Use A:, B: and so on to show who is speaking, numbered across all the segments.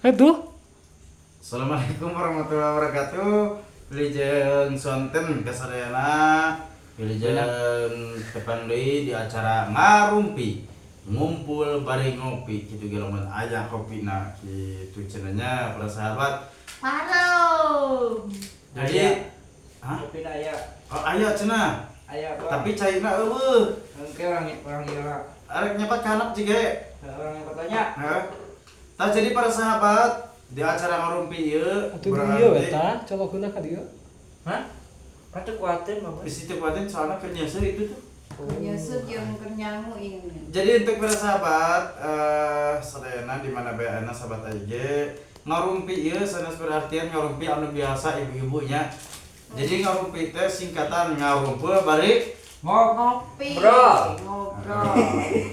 A: Aduh.
B: Assalamualaikum warahmatullahi wabarakatuh. Wilujeng sonten kasadayana. Wilujeng tepang deui di acara Ngarumpi. Ngumpul bari ngopi kitu ge lamun aya kopina kitu cenah nya, para sahabat.
C: Halo.
B: Jadi, hah?
D: Kopi aya.
B: Oh, aya cenah.
D: Aya, Bang.
B: Tapi cairna euweuh.
D: Engke orang orang ieu lah.
B: Arek nyepat ka handap jiga.
D: Orang yang bertanya.
B: Hah? Tah, jadi para sahabat, di acara Ngarumpi ieu
A: Atuh dieu eta, colokeunna ka dieu.
D: Hah? Kata kuatin mah.
B: Di situ kuatin soalnya keur nyeuseuh itu tuh.
E: Nyusut yang keur nyangu ini.
B: Jadi untuk para sahabat, sadayana di mana bae ayeuna sahabat AIG, ngarumpi ieu sanes berartian ngarumpi anu biasa ibu-ibunya. Jadi ngarumpi teh singkatan ngarumpul bari
D: Ngop.
E: Ngopi.
D: Ngobrol.
E: Ngobrol.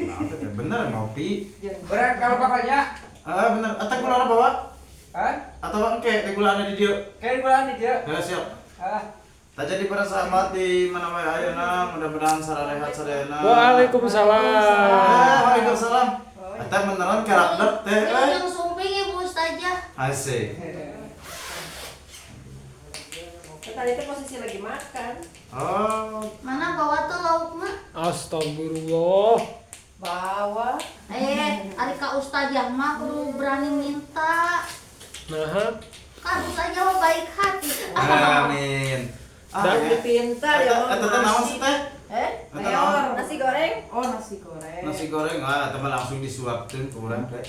B: Nah, teh bener ngopi.
D: Berat kalau kakaknya.
B: Ah, bener. Atau gula bawa?
D: Hah?
B: Atau engke teh gulana di dieu?
D: Kayak bulan di dia.
B: Ya, siap.
D: Ah.
B: Tah, jadi para sahabat di mana wae ayeuna, mudah-mudahan sararehat sadayana.
A: Waalaikumsalam.
B: Ah, waalaikumsalam. Eta beneran karakter teh euy.
C: Wilujeng sumping, Ibu Ustazah.
B: Asik.
E: Tadi itu posisi lagi makan.
B: Oh,
C: Mana bawa tuh laukna?
A: Astagfirullah.
E: Bawa.
C: Eh, ari ka Ustazah mah kudu berani minta.
A: Nah,
C: Kan Ustazah mah baik hati.
B: Amin. Ah,
A: Dan-
B: ya.
E: Pintar ya.
B: Eta eta teh naon sih teh?
E: Eh?
B: Eta naon?
E: Nasi goreng? Oh, nasi goreng.
B: Nasi goreng, ah, eta mah langsung disuapkeun ku urang teh.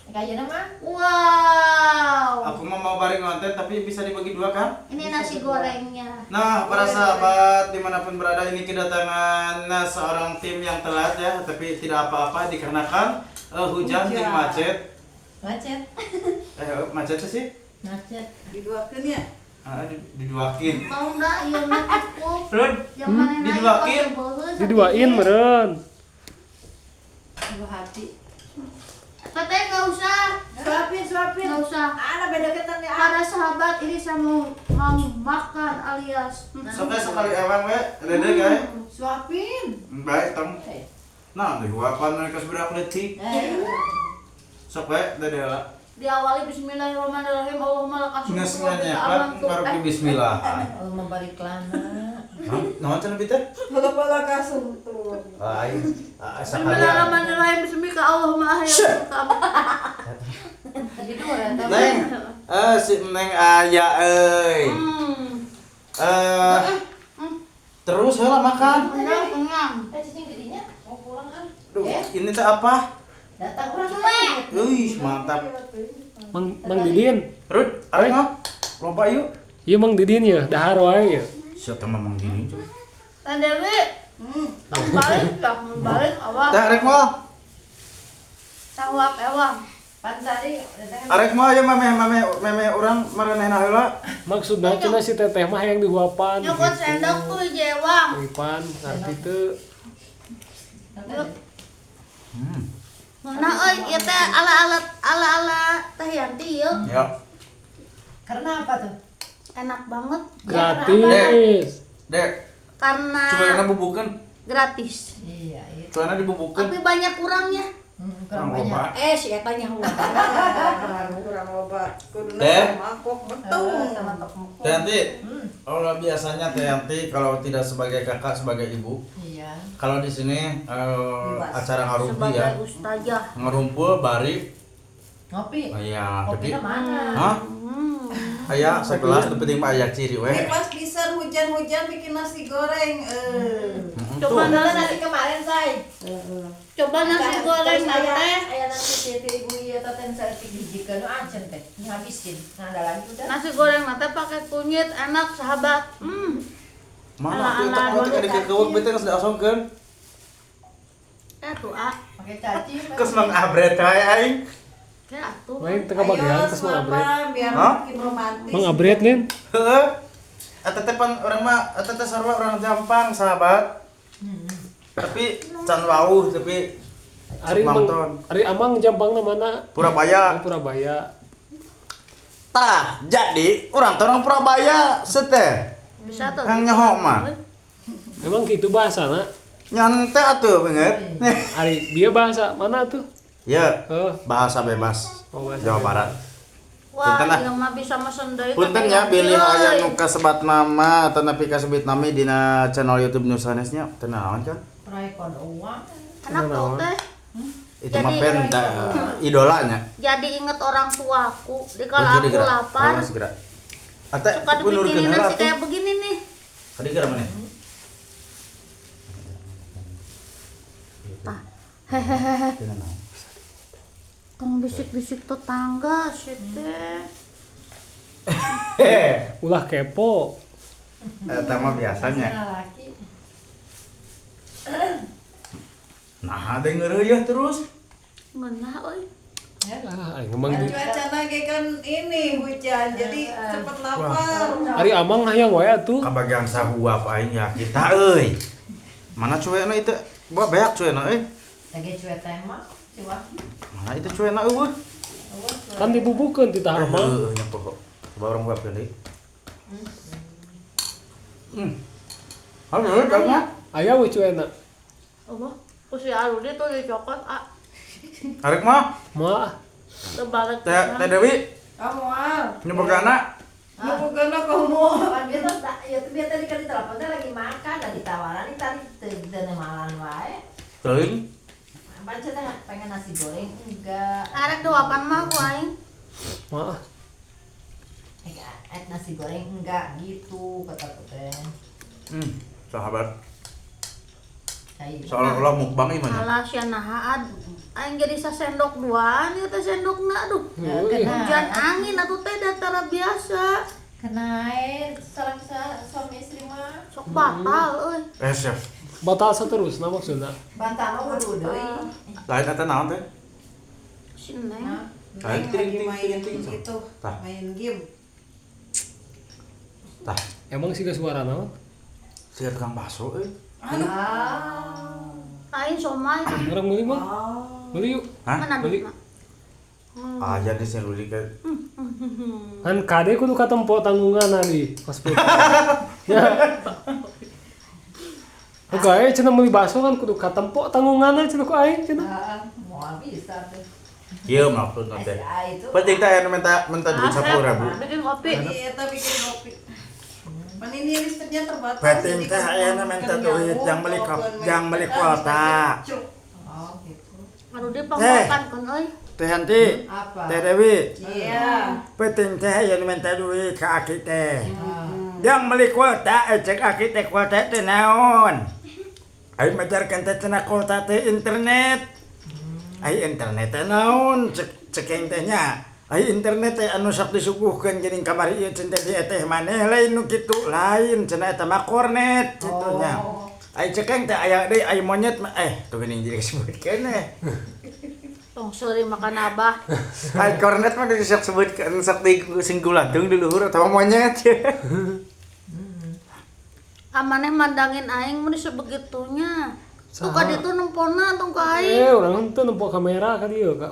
E: Kayaknya mah.
C: Wow.
B: Aku mah mau bareng ngonten, tapi bisa dibagi dua kan?
C: Ini nasi gorengnya.
B: Nah, para sahabat dimanapun berada, ini kedatangan, nah, seorang tim yang telat ya, tapi tidak apa-apa dikarenakan hujan
E: Hujan.
B: jeung macet.
F: Macet.
B: Eh, macet sih?
F: Macet.
E: Diduakeun ya?
B: Ah, diduakin.
C: Mau enggak? Iya mah cukup.
B: Rud,
C: Yang mana naik?
B: Diduakin.
A: Diduain meureun.
E: Dua hati.
C: Teteh nggak usah.
E: Suapin, suapin.
C: Nggak usah.
E: Ada beda ketan ya.
C: Para sahabat, ini saya mau mau makan alias
B: Sampai sekali ewang we, dede guys.
E: Suapin.
B: Baik, tong. Nah, dihuapan mereka seberak leutik. Sok we, dede lah.
C: Diawali bismillahirrahmanirrahim. Allahumma lakal
B: Geus
C: syukru wa bika
B: nganyepat
C: amantu.
B: baru di bismillah.
F: Oh, membalik lama.
B: Hah? Naon cenah teh?
E: Bola-bola kasuntur.
B: Lain. Ah, sakalian.
C: Bismillahirrahmanirrahim. Bismika Allahumma ahya wa
F: Jadi orang tahu.
B: Neng, eh, si Neng aya euy. Eh, terus heula makan.
C: Kenyang, kenyang.
F: Eh, cicing jadinya mau pulang ah.
B: Duh, ini teh apa?
F: Datang kurang.
B: Wih, mantap.
A: Mang Mang Didin.
B: Rud, arek mah? Loba yuk.
A: Ieu Mang Didin ya, dahar wae ya.
B: Siapa mah Mang Didin?
C: Teh Dewi. Balik, dah balik awak.
B: Teh arek mah?
C: Tawap ewang.
F: Pan tadi datang.
B: Arek mah ya mameh mameh memeh urang maranehna heula.
A: Maksudna cenah si teteh mah yang dihuapan.
C: Nyokot sendok tuh jewang.
A: Ipan ngarti teu.
C: Nah, euy, ieu teh ala-ala ala-ala Teh Yanti ieu.
B: Ya.
F: Karena apa tuh?
C: Enak banget.
A: Gratis.
B: Dek,
C: Karena
B: cuana bubukeun.
C: gratis.
F: Iya, itu.
B: Cuana dibubukeun.
C: Tapi banyak kurangnya.
F: Kurang
B: Kurang
F: banyak.
B: loba.
C: Eh, si eta nyaho.
E: Kurang loba. Kuduna
B: Teh.
E: mangkok
F: Eh,
E: betung.
F: sama tokmok.
B: Teh Yanti, kalau biasanya Teh Yanti kalau tidak sebagai kakak sebagai ibu,
F: Iya.
B: kalau di sini
F: Bebas.
B: acara ngarumpi ya,
C: Sebagai ustazah.
B: ngarumpul bari,
F: Ngopi.
B: oh iya, tapi,
F: Kopinya mana?
B: Hah? Aya segelas, tapi penting mah aya ciri weh.
E: Ini pas pisan hujan-hujan bikin nasi goreng. Eh.
B: Mm,
C: Coba
B: tuh.
F: Coba nasi kemarin, say.
C: Coba nasi goreng
F: Terus
C: teh.
F: Aya nasi teh ibu ieu teh teh saya hijikeun nu acan teh. Ini habisin. Nah, ada lagi udah.
C: Nasi goreng teh pakai kunyit enak, sahabat.
B: Mana tuh
C: Ala-ala
B: eta mah teh dikekeuweuk bete geus diasongkeun.
C: Eh tuh ah.
F: Pakai caci.
B: Geus mang abret wae aing.
C: Ya atuh.
A: Main teu kabagean
E: Ayo
A: terus Mang Abret.
E: suapan biar
B: Hah?
E: makin romantis.
A: Mang Abret nin.
B: Heeh. Eta teh pan urang mah eta teh sarua urang Jampang, sahabat. Tapi can wauh tapi
A: Ari Mang
B: Mangton.
A: Ari Amang Jampangna mana?
B: Purabaya.
A: Oh, Purabaya.
B: Tah, jadi urang teh orang Purabaya seteh.
C: Bisa tuh.
B: Yang nyaho mah.
A: Emang gitu bahasana?
B: Nyantai atuh beungeut.
A: Ari dia bahasa mana tuh?
B: Ya,
A: Heuh.
B: bahasa bebas.
A: Oh, bahasa
B: Jawa
A: bebas.
B: Barat.
C: Wah,
B: Punten ah.
C: ieu mah bisa mesen deui.
B: Punten ya bilih aya nu kasebat nama atau nepi kasebat nami dina channel YouTube nu sanesnya. Teu naon kan?
F: Proyek uang.
C: Anak tuh teh.
B: Itu mah pen idolanya.
C: Jadi inget orang tuaku, di kalau aku lapar.
B: Ate
C: suka dibikinin nasi kayak begini nih.
B: Tadi geura mana?
C: Tah. Hehehe. Tong bisik-bisik tetangga sih teh.
A: Ulah kepo.
B: Eta mah biasanya. Nah, ada ngeureuh terus.
C: Ngeunah euy.
A: Ah, aing emang di
E: Cuacana kayak kan ini hujan, jadi cepet lapar.
A: Ari amang hayang wae atuh.
B: Kabagian sahuap aing ya kita euy. Mana cuekna itu? Bawa beak cuekna euy.
F: Lagi cuek teh mah, cuek.
B: Mana itu cuekna eueuh?
A: Kan dibubukeun ti tah amang.
B: Heuh, nya pokok. Coba urang huap deui. Halo, halo,
A: Aya we cuekna.
C: Oh, ku si Arudi tuh dicokot ah.
B: Arek mah.
A: Mah.
C: Tebalik.
B: Teh Dewi.
E: Kamu al.
B: Nyebogana.
E: Nyebogana kamu.
F: Pan biasa ya tuh biasa tadi kan ditelepon teh lagi makan da ditawaran tadi teu malan wae.
B: Teuing.
F: Pan teh pengen nasi goreng enggak.
C: Arek doapan mah ku aing.
A: Mah.
F: Eh nasi goreng enggak gitu kata ku teh.
B: Sahabat. Seolah-olah mukbang ieu mah.
C: Alah sia naha aing jadi sasendok duaan ieu teh sendokna aduh. Hujan angin atuh teh datara biasa.
F: Kena air sareng suami istri mah
C: sok batal euy.
B: Chef.
A: Batal saterusna maksudna.
F: Batal mah kudu deui.
B: Lain eta naon teh?
C: Si Neng.
B: Lain
E: lagi main itu, main game.
B: Tah,
A: emang siga suara naon?
B: Siga tukang bakso euy.
E: Aduh.
C: Lain somai.
A: Orang beli mah. Beli yuk.
B: Hah?
C: Mana
A: Beli.
B: Ah, jadi saya beli ke.
A: Kan kade kudu katempo tanggungan di Mas Putri. Ya. Oke, cenah meuli bakso kan kudu katempo tanggungan cenah ku aing cenah.
F: Heeh, moal bisa tuh.
B: Ieu maksudna teh. Penting teh anu minta duit 10.000.
C: Bikin kopi.
E: Iya, eta bikin kopi. Pan ini listriknya terbatas.
G: Penting teh ayana minta duit yang beli kuota.
F: Oh, gitu.
C: Aduh dia pangmakan kan euy.
G: Teh Hanti. Teh Dewi.
E: Iya.
G: Penting teh ayana minta duit ke aki teh. Yang beli kuota cek aki teh kuota teh naon. Aing majarkeun teh cenah kuota teh internet. Ai internet teh naon cek cekeng teh nya. Ai internet teh anu sok disuguhkeun geuning kamari ieu cenah di teh maneh lain nu kitu lain cenah eta mah kornet kitu nya. Ai cekeng teh aya deui ai monyet mah tuh geuning jadi disebutkeun eh.
C: Tong seuri makan abah.
B: Ai kornet mah disok sebutkeun sok di singgulantung di luhur atawa monyet.
C: Amaneh mandangin aing mun sebegitunya. Tuh ka ditu nempona tong ka aing.
A: Urang teu nempo kamera ka dieu ka.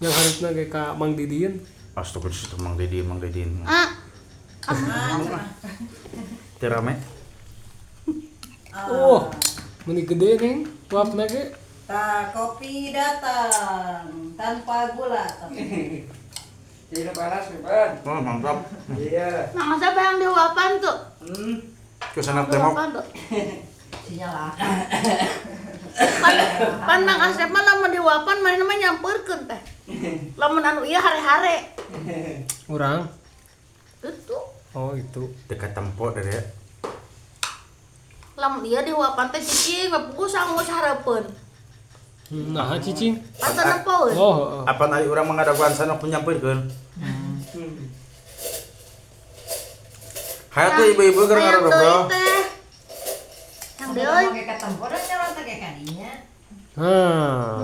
A: Yang harusna ge ka Mang Didin.
B: Astagfirullah Mang Didin, Mang Didin.
C: Ah.
B: Teu rame.
A: Oh, meni gede neng, uapna ge.
E: Tah, kopi datang tanpa gula tapi.
D: Jadi panas, Pan.
B: Oh, mantap.
D: Iya.
C: Mang siapa yang diuapan tuh?
B: Kesanap demok.
F: Sinyal lah.
C: Pan Mang Asep mah lamun diuapan manehna mah nyampeurkeun teh. Lamun anu ieu hare-hare.
A: Urang.
C: Itu.
A: Oh, itu.
B: Dekat tempo dari ya.
C: Lamun ieu diuapan teh cicing ngapugu sangus hareupeun.
A: Nah, cicing.
C: Pan teu nempoeun.
A: Oh, heeh.
B: Apan ari urang mangadaguan sanok nyampeurkeun. Hayo tuh ibu-ibu keur ngarobrol.
C: Yang deui.
F: Make katempo da nyalon teh kadinya.
A: Hah.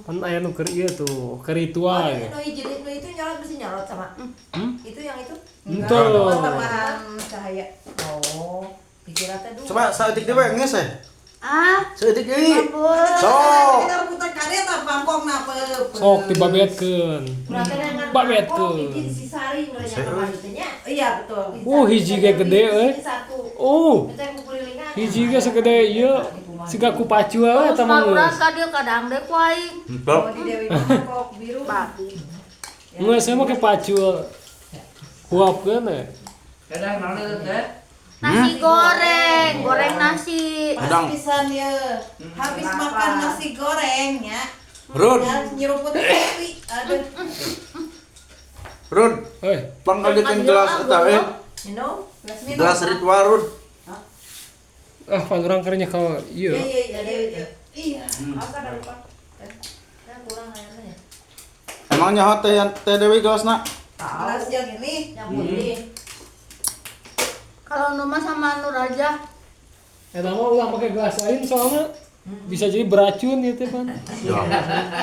A: Pan aya nu keur ieu tuh, keur ritual.
F: Nu hiji nu itu nyalon mesti nyalot sama. Itu yang itu?
A: Henteu.
E: Tambahan cahaya.
F: Oh, dikira teh dua.
B: Coba saeutik deui we geus eh.
C: Ah,
B: saeutik deui.
E: Sok. Kita rebutan karet apa mangkokna peupeus.
A: Sok dibabetkeun. Babetkeun.
F: Hiji disisari nu nya kamari teh nya.
E: Iya, betul.
A: Hiji ge gede euy. Oh. Hiji ge segede ieu. Siga ku pacu we eta mah
C: Urang
A: geus.
C: ka dieu kadang deui ku aing.
B: Entah.
E: Oh, di Dewi mah kok biru.
C: Babi.
A: Geus saya make pacu. Huapkeun we.
D: Kadang naon eta teh?
C: Nasi goreng, goreng nasi.
E: Pas
B: Udang.
E: pisan ye. Habis makan nasi goreng ya.
B: Rud,
E: Nyeruput kopi. Aduh.
B: Rud,
A: Hei,
B: pangkalikeun gelas eta we.
F: Minum.
E: Gelas minum.
B: Gelas ritual Rud.
A: Ah pan urang keur nyekel ieu.
E: Iya iya iya. Iya.
F: Awas ada lupa. Nah, kurang airnya.
B: Emang nyaho teh yang teh Dewi gelasna?
E: Gelas yang ini.
F: Yang putih.
C: Kalau Numa sama Nur aja.
A: Eta mah ulah make gelas lain soalnya bisa jadi beracun ieu teh pan.
B: Ya.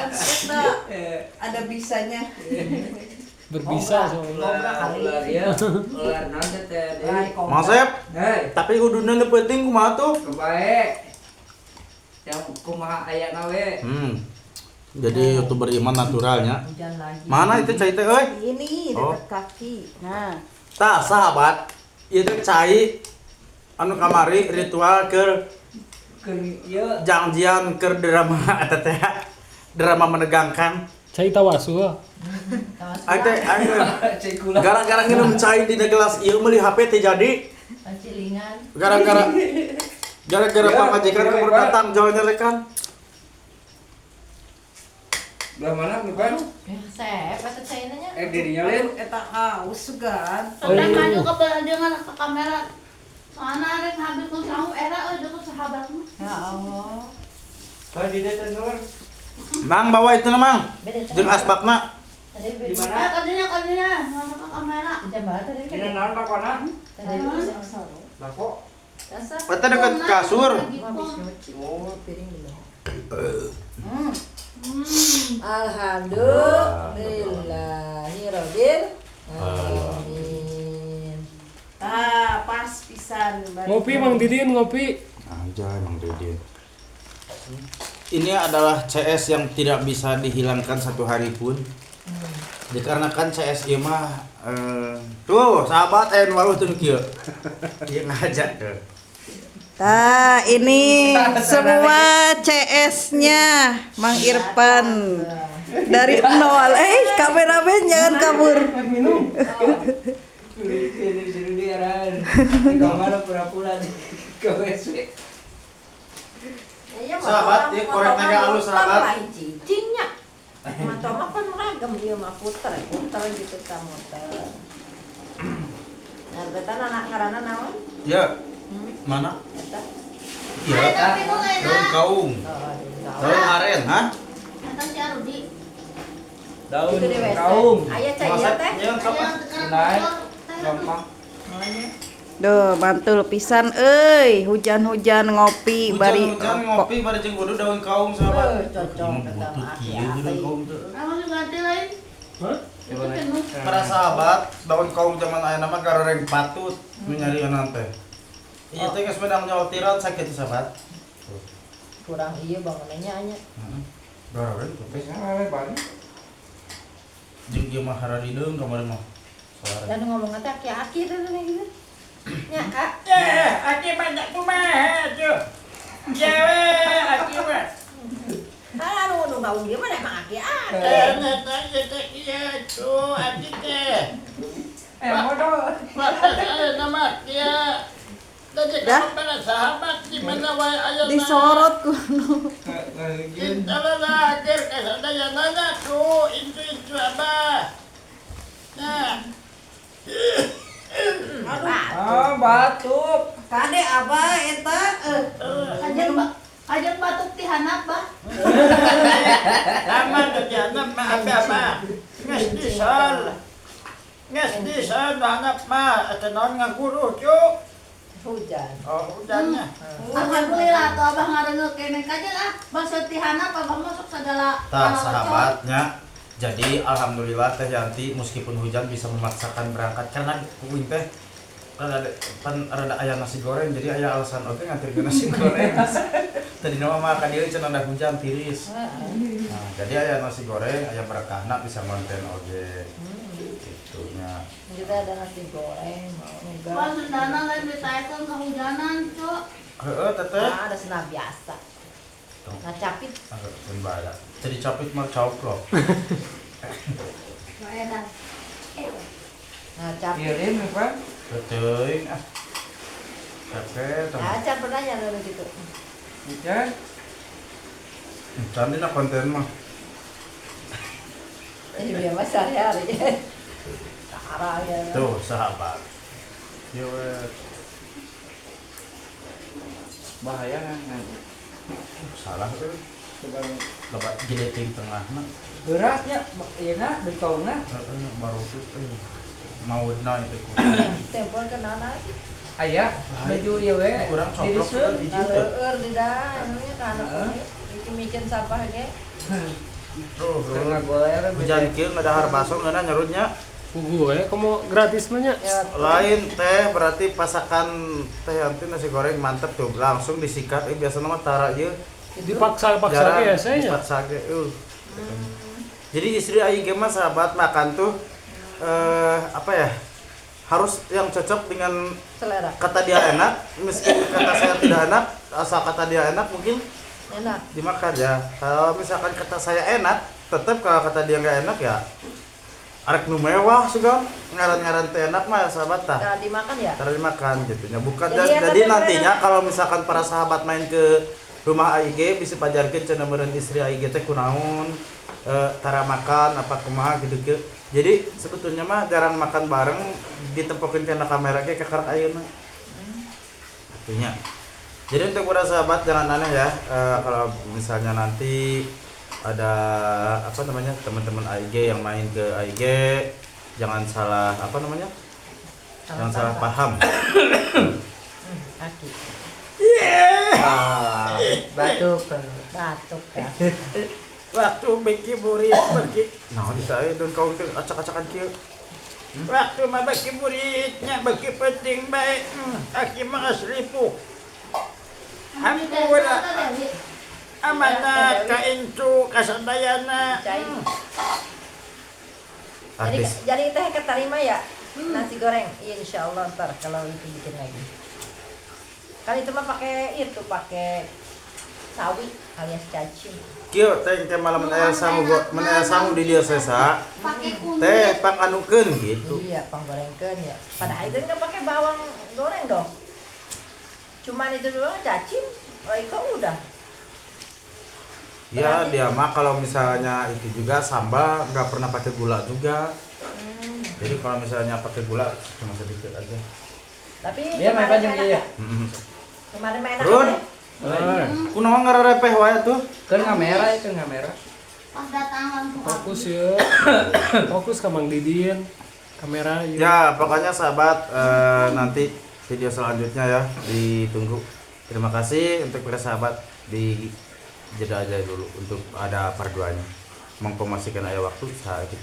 E: Eta ada bisanya.
A: Berbisa soalnya.
F: Kobra kali.
D: Ular ya. Ular naon teh teh Dewi?
B: Mang Sep,
D: Hei,
B: tapi kuduna nu penting kumaha tuh?
D: kebaik. Yang kumaha ayana we.
B: Jadi YouTuber iman naturalnya.
F: Hujan lagi.
B: Mana itu cai teh euy?
E: Ini
B: Oh.
E: dekat kaki. Nah,
B: Tah sahabat, ieu teh cai anu kamari ritual keur
D: Keur ieu
B: janjian keur drama eta teh. Drama menegangkan.
A: Cai tawasul.
B: Aing teh aing
D: cai kula.
B: gara-gara nginum cai di gelas ieu meuli HP teh jadi
F: Cilingan.
B: gara-gara gara-gara
D: Ya,
B: pamajikan
D: ya,
B: keburu
D: ya.
B: datang jauh nyerekan.
D: Belah mana bukan?
F: Sep, eta cainanya.
D: Eh dirinya lain.
E: eta haus sugan.
C: Sampai maju ke belah dia ngarah ke kamera. Soalnya rek ngambil ku sangu era euy deket sahabatmu.
E: Ya Allah.
D: Oh, di dieu teh Nur.
B: Mang bawa itu na mang.
F: Beda teh.
B: Jeung asbakna.
F: Tadi
D: Di
F: beda.
D: mana?
C: Eh kadinya kadinya ngarah ke kamera.
F: Hujan banget tadi kan.
D: Dina naon bakona?
F: Tadi
D: Bako.
F: Dasar.
B: Eta deket kasur.
F: Habis nyuci.
D: Oh,
F: Piring belum.
C: Hmm.
F: Alhamdulillahirabbil alamin.
E: Ah, pas pisan.
A: Ngopi Mang Didin ngopi.
B: Aja Mang Didin. Ini adalah CS yang tidak bisa dihilangkan satu hari pun. Dikarenakan CS ieu mah tuh sahabat aya nu waluh teu nu kieu. Ieu ngajak tuh.
E: Nah, ini semua CS-nya Mang Irfan dari nol. Kameramen jangan kabur.
A: Minum.
D: Ini sini dia ran. Di kamar pura-pura di ke WC.
F: Ya,
B: Sahabat, ieu korek naga alus, sahabat.
F: Cicingnya. Mata mah kan meragam ieu mah puter, puter gitu ta muter. Nah, eta anak ngaranna naon?
B: Ya. Mana?
F: Eta.
B: Iya.
C: Tapi nu enak.
B: Daun kaung.
F: Oh,
B: Daun aren, hah?
C: Eta si Arudi.
D: Daun
F: Itu di WC.
D: kaung.
F: Aya cai ieu teh.
B: Nyeun sok ah.
D: Naik. Gampang.
E: Duh, mantul pisan euy, hujan-hujan ngopi bari
B: Hujan-hujan ngopi bari jeung wudu daun kaung sahabat.
F: Cocok eta mah
B: Kieu daun kaung teh.
C: Kamu ganti lain.
A: Hah?
C: Itu penuh.
B: Para sahabat, daun kaung zaman ayeuna mah garoreng patut nu nyarieun teh. Ieu teh geus menang nyaotiran sakit sahabat.
F: Kurang ieu bangunannya anya.
B: Heeh. Garoreng tuh teh.
D: Biasanya we bari.
B: Jeung ieu mah hararideung kamari mah. Suara.
F: Dan ngomongna teh aki-aki teh gitu. Nya, Kak.
G: Aki banyak kumaha tuh. Ya we, aki mah.
F: Ah, anu nu gaung ieu mah emang aki-aki.
G: Ternyata kita kieu tuh aki teh.
D: Eh, bodoh.
G: Masa nama kia. Tadi
E: Dah.
G: kamu pada sahabat di mana wae aya
E: disorot kuno.
G: Kita lah agar kasadaya nana tuh itu abah. Nah,
D: Ah, batuk.
E: Kade abah eta
C: Kajian batuk ti handap, Bah.
G: lama terjadi mah apa Nges disol. Nges disol banget mah eta naon ngaguru cuk.
F: Hujan.
G: Oh, hujannya.
C: Alhamdulillah tuh abah ngareungeuk keneh kajian ah. Basa ti handap abah masuk segala
B: Tah sahabatnya. Jadi alhamdulillah Teh Yanti meskipun hujan bisa memaksakan berangkat karena kuing teh rada pan rada aya nasi goreng jadi aya alasan oke nganterkeun nasi goreng. Tadi nama mah ka dieu cenah ada hujan tiris. Nah, jadi aya nasi goreng, aya berkahna bisa ngonten oge. Itunya.
F: Kita ada nasi goreng, mau enggak.
C: Wah, sendana lain ditaekeun kehujanan, Cok.
B: Heeh, teteh.
F: Nah, ada senang biasa. Nah, capit.
B: Pun bala. Jadi capit mah coplok.
C: Enak.
F: Nah, capit.
D: Kirim apa?
B: Teuing ah. Capek.
F: Nah, can pernah ya dulu gitu.
D: Can.
B: Can dina konten mah.
F: Ini biar mah sehari-hari. Tara ya.
B: Tuh, sahabat. Ieu
D: bahaya kan.
B: Salah tuh. Coba loba jeleting tengahna.
D: Beratnya ieu na bentongna.
B: Heeh, baru tuh maudna itu ku.
F: Tempon ke nana.
D: Aya, baju ieu we.
B: Kurang coplok hiji teh.
F: Leueur di dah, anu kana micin sampah ge.
B: Tuh, hujan kieu ngadahar baso ngeunah nyerutnya.
A: Pugu we, komo gratis mah nya.
B: Lain teh berarti pasakan teh nanti nasi goreng mantep tuh langsung disikat biasanya mah tara ieu.
A: Dipaksa-paksa ge ya saya nya.
B: Dipaksa ge. Jadi istri aing ge mah sahabat makan tuh apa ya? Harus yang cocok dengan
F: selera.
B: Kata dia enak, meski kata saya tidak enak, asal kata dia enak mungkin
F: enak
B: dimakan ya. Kalau misalkan kata saya enak, tetap kalau kata dia nggak enak ya arek nu mewah suka ngaran-ngaran teh enak mah sahabat tah.
F: Tara dimakan ya?
B: Tara dimakan gitu nya. Bukan jadi nantinya kalau misalkan para sahabat main ke rumah AIG bisa pajarkeun cenah meureun istri AIG teh kunaon tara makan apa kumaha gitu ke. Jadi sebetulnya mah jarang makan bareng ditempokeun kana kamera ge kakarek ayeuna. Artinya. Jadi untuk para sahabat jangan aneh ya kalau misalnya nanti ada apa namanya teman-teman AIG yang main ke AIG jangan salah apa namanya? Jangan salah paham.
F: Aki.
D: Ah, batuk.
F: Batuk ya.
G: Waktu beki burit beki.
B: Nah, bisa euy don kau teh acak-acakan kieu.
G: Waktu mah beki buritnya beki penting bae. Aki mah aslipu. Hampura. Amanat ka incu kasadayana.
F: Jadi teh keterima ya nasi goreng. Iya insyaallah ntar kalau itu bikin lagi. Kan itu mah pakai itu pakai sawi alias cacing.
B: Kieu teh teh malam aya sangu mun aya sangu di dieu sesa. Teh panganukeun gitu.
F: Iya, panggorengkeun ya. Padahal itu enggak pakai bawang goreng dong. Cuman itu doang cacing, Royco udah.
B: Ya dia mah kalau misalnya itu juga sambal nggak pernah pakai gula juga. Jadi kalau misalnya pakai gula cuma sedikit aja.
F: Tapi
D: dia main panjang ya.
F: Kemarin main
B: Run. Kunaon ngararepeh wae tuh?
D: Keur kamera itu kamera.
C: Pas datang langsung.
A: Fokus ya. Fokus ke Mang Didin. Kamera ya.
B: Ya, pokoknya sahabat nanti video selanjutnya ya ditunggu. Terima kasih untuk para sahabat di jeda aja dulu untuk ada part 2-nya. Mengpromosikan aya waktu saat itu.